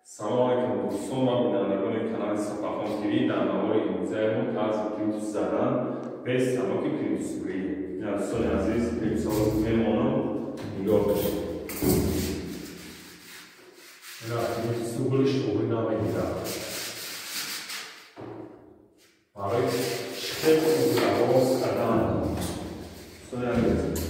Салом алейкум дӯстон ва бинандагони канали Сафархон ТВ. Дар навори имрӯзаи мо тарзи плинтус задан без станоки плинтусбурӣ. Дӯстони азиз, плинтусҳоро мемонам, нигоҳ дошед. Ина плинтус углиш туғри намегирад. Барои хел угла рост кардан, дӯстони азиз,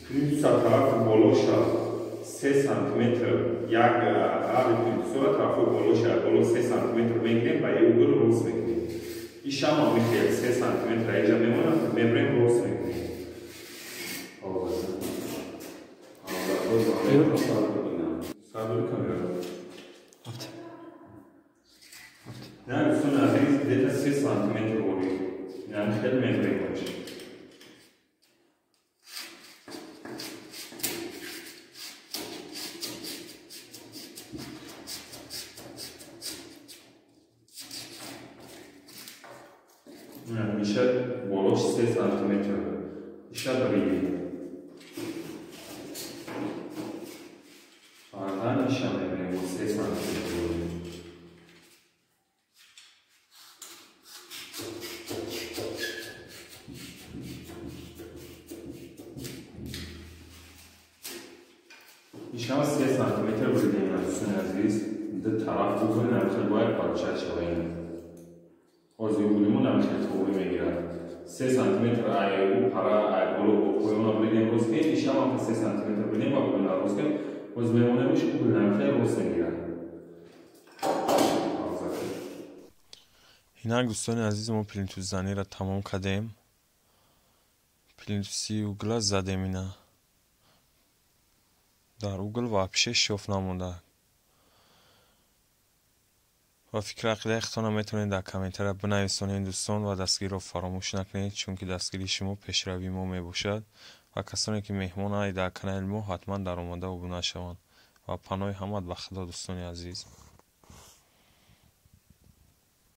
плинтуса тарафи болоша 3 сантиметр, як тарафи плинтусора тарафи болоша боло 3 сантиметр мегирем ва угл рост мекунем. Ишама мехел 3 сантиметр аиҷа мемонад, мебрем, рост мекунем. Не, дӯстони азиз, где-то 3 сантиметр ворид. Яъне хел мебремаш. Иша болош 3 сантиметр. Иша бридем. Баъдан иша мебрем бо 3 сантиметр. Ишама 3 сантиметр бридем, дӯстони азиз. Ду тараф угл намехел бояд парча шавем. Ҳозир углимон намехел туғри мегирад. 3 сантиметр ай ӯ пара ай боло бо поёна бридем, рост кунем. Ишама 3 сантиметр бридем ва поёна рост кунем. Боз мемонемш, угл намехел рост мегирад. Инак, дӯстони азиз, мо плинтусзаниро тамом кардем. Плинтуси угла задем. Ина дар угл вообще шоф намонда. Ва фикри ақидаи худтонро метавонед дар комментария бинависонед, дӯстон, ва дастгириро фаромӯш накунед, чунки дастгирии шумо пешравии мо мебошад. Ва касоне ки меҳмонанд дар канали мо, ҳатман даромада обуна шаванд. Ва паноҳи ҳамат ба Худо, дӯстони азиз.